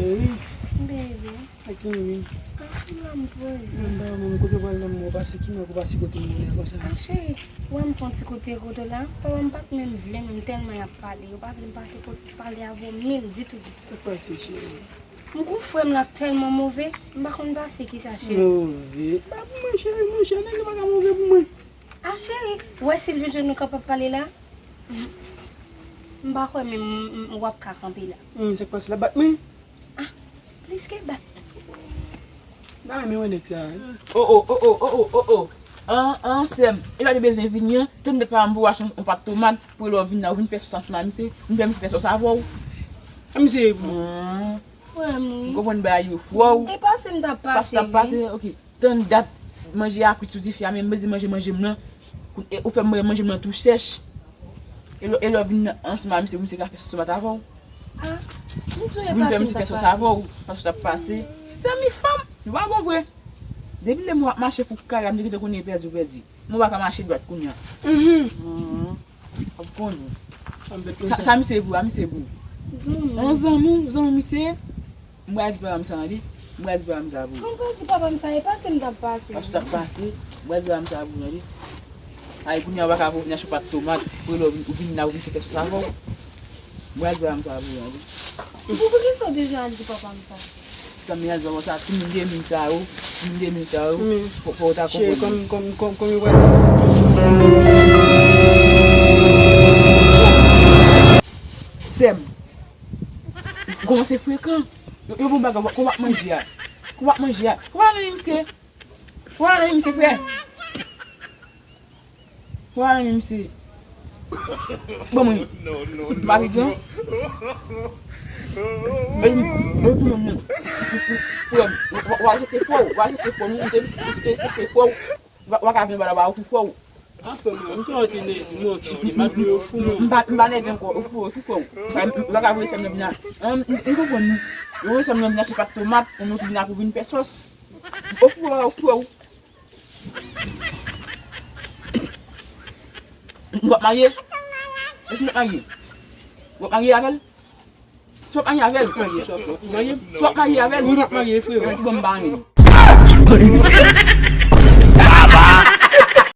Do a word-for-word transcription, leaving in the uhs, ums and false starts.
Wi. Bebe. Ak ki wi? Ah, m la m poze. Mwen ba mwen kote pral nan mwen pase ki mwen pase kote mwen konsa. Ah, cheri, wè m fè yon ti kout pye kote w la. Papa m pa t menm vle m, tèlman y ap pale. Yo pa vle m pase kote pale avè w menm ditou, ditou. Sa k pase, cheri? M gon frè m la tèlman move, m pa konn pase kisa, cheri. Move? Ba pou mwen, cheri, monchè, nèg yo pa ka move pou mwen. Ah, cheri, wè si l vin jwenn nou kapab pale la. M pa kwè menm m- m- w ap ka kanpe la. Hmm, sa k pase la? Bat mwen? Ah, plis ke bat. M pa renmen wè nèg sa. Oh, oh, oh, oh, oh, oh, oh, oh. An, an, sè m. E pa te bezwen vini an. Tann dat papa m pou w achte yon, yon pat tomat. Pou lè w vin la, ou vin fè sòs ansanm ak misye. Vin fè misye fè sòs avè w. A misye. Hmm. Frè m, wi. M konprann bagay yo, frè w. E pase m t ap pase, wi. Pase t ap pase, ok. Tann dat manje a kwit sou dife a, men m bezwen manje manje m nan. Kout- e, ou fè m manje manje m nan tou chèch. E lè, e lè w vin ansanm ak misye, misye ka fè sòs tomat avè w. Ah, m di w e pase m t ap pase. Vin fè misye fè sòs avè w, pase w t ap pase. Zanmi fanm, nou pa bon vre. Depi lè m w ap mache fou kara, m te gentan konnen pèdi w pèdi. Mwen pa ka mache dwat kounye a. Mhm. W ap konnen. Sa, sa misye ye pou, a misye ye pou. Zanmi. An zanmi, zanmi misye. M pral di papa m sa, tande. M pral di papa m sa pou ou. Mwen pral di papa m sa, e pase m t ap pase. Pase w t ap pase. M pral di papa m sa pou ou, tande. Ay, kounye a w pa ka pou vin achte yon pat tomat. Pou lè w vin, ou vin la, ou vin fè sòs avè w. M pral di papa m sa pou ou, tande. Pou, poukisa w bezwen al di papa m sa? Sa m al di papa m sa, timoun de mil sa yo, timoun de mil sa yo, fò, fò w ta konprann. Kòm, kòm, kòm, kòm yo pral. Sè m. Ou kòmanse frekan. Yo, yo bon bagay, kòman w ap manje a? Kòman w ap manje a? Kòman w ap manje a? Kòman w ap manje, mesye, frè? Kòman w ap manje, mesye? Bon, mwen. M pa pi gran. E, e, tou moun nan. Frè m, w, w, w al jete fò w, w al jete fò w, nou, nou te, nou te jete fò w. W, w ka vin ba la ba ou fou fò w. Anfen, mwen, m te antre nèg, mwen, ki te mal yo fou, non. M pa, m pa nève ankò, ou fou, ou fou, ou. M pa ka voye sè m nan vin la. An, m, m konprann nou. Yo voye sè m nan vin achte pat tomat, pou nou vin la pou vin fè sòs. Ou fou, ou fou. Nou ap marye? Èske nou ap marye? Ou ap marye avè l? Si w ap marye avè l. Marye, sa fò. Marye? Si w ap marye avè l. Wi, m ap marye, frè. Bon, m pa renmen.